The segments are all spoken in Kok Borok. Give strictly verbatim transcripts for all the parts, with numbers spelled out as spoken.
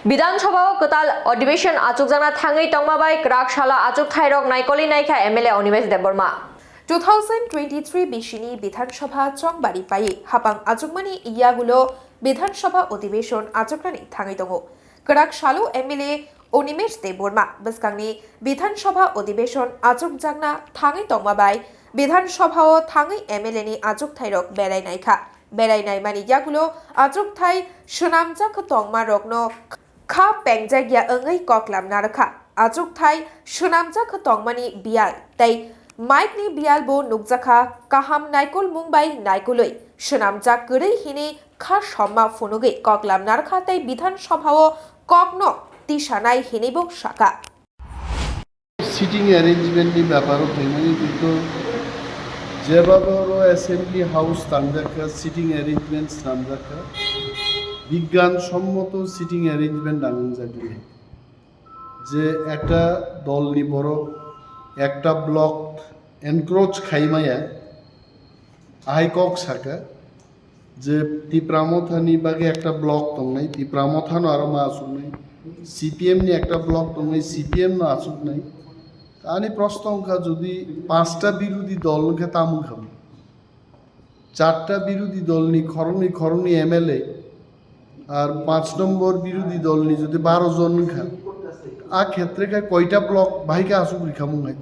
Bidhan Sabha o kwtal adhibeshon achukjakna thangwi tongma bai kwrak salo achuk thairok naikolwi naikha M L A Animesh Debbarma. Two thousand twenty-three bisini Bidhan Sabha chongbari pai hapang achukmani yagulo Bidhan Sabha adhibeshon achuknani thangwi tongo. Kwrak salo M L A Animesh Debbarma bwskangni Bidhan Sabha adhibeshon achukjakna thangwi tongma bai Bidhan Sabha o thangwi M L A ni achuk thairok berai naikha. Berai naimani yagulo achukthai swnamjak tongmarokno kha pengjakya wngwi koklam narwkha. Achukthai swnamjak tongmani biyal tei mike ni biyal bo nukjakha, kaham naikolmung bai naikolwi swnamjak kwrwi hinwi kha somma phunugwi koklam narwkha tei Bidhan Sabha o kokno tisanai hinwi bo sakha. Sitting arrangement ni ব্যাপারও ফেমানি কিন্তু যেভাবে ওরও assembly house তামজাকা sitting arrangement তামজাকা বিজ্ঞান সম্মত sitting arrangement নামজাগলি যে একটা দল নি বড় একটা block encroach খাইমায়া আই কক সাকা যে Tipra Motha ni bagwi ekta block tongnai, Tipra Motha no aro ma asuknai, C P M ni ekta block tongnai, C P M no asuknai. Ani proshno wngkha jodi panchta birodhi dol wngkha tamo wngkha? Charta birodhi dol ni khoroknwi khoroknwi M L A ar panch nombor birodhi dol ni jodi baro jon wngkha, a khetre khe koita block bahai khe asuk rikha mung hai?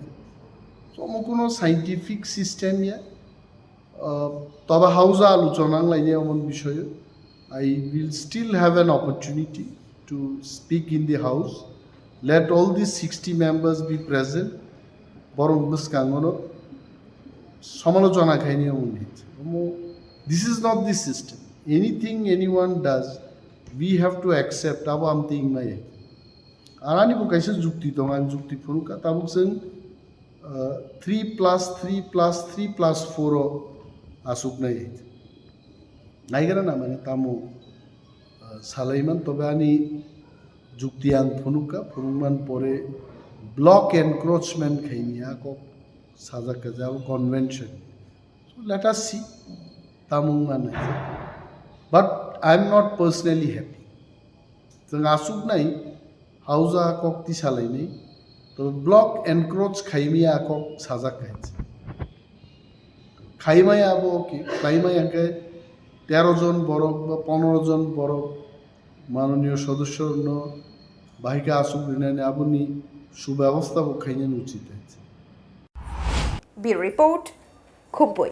Somo kuno scientific system ya. Tobe hausa alochona wnglaini omo bisoyo. I will still have an opportunity to speak in the house. Let all these sixty members be present. Borok bwskango no somalochona khaini omo ni. Omo, this is not the system. Anything anyone does, we have to accept. Abo amtwi wngmaya. Arani bo kaisa jukti tongo, ang jukti phunukha, tabuk chwng three plus three plus three plus four o asuknai. Naigra na mane tamo salaiman, tobe ani jukti ang phunukha, phunukman pore block encroachment khaini a kok sajak kha je abo convention. So let us see, tamo wngma nai. But I am not personally happy. Chwng asuknai hausa kok tisalainai, tobe block encroach khaimaya kok sajak kha. Khaimaya abo ki, khaimaya hwnkhe tero jon borok ba pondro jon borok manoniyo sodosyo no bahai khe asuk rinani aboni subebostha bo khainani uchit. Bureau Report, Khumpui.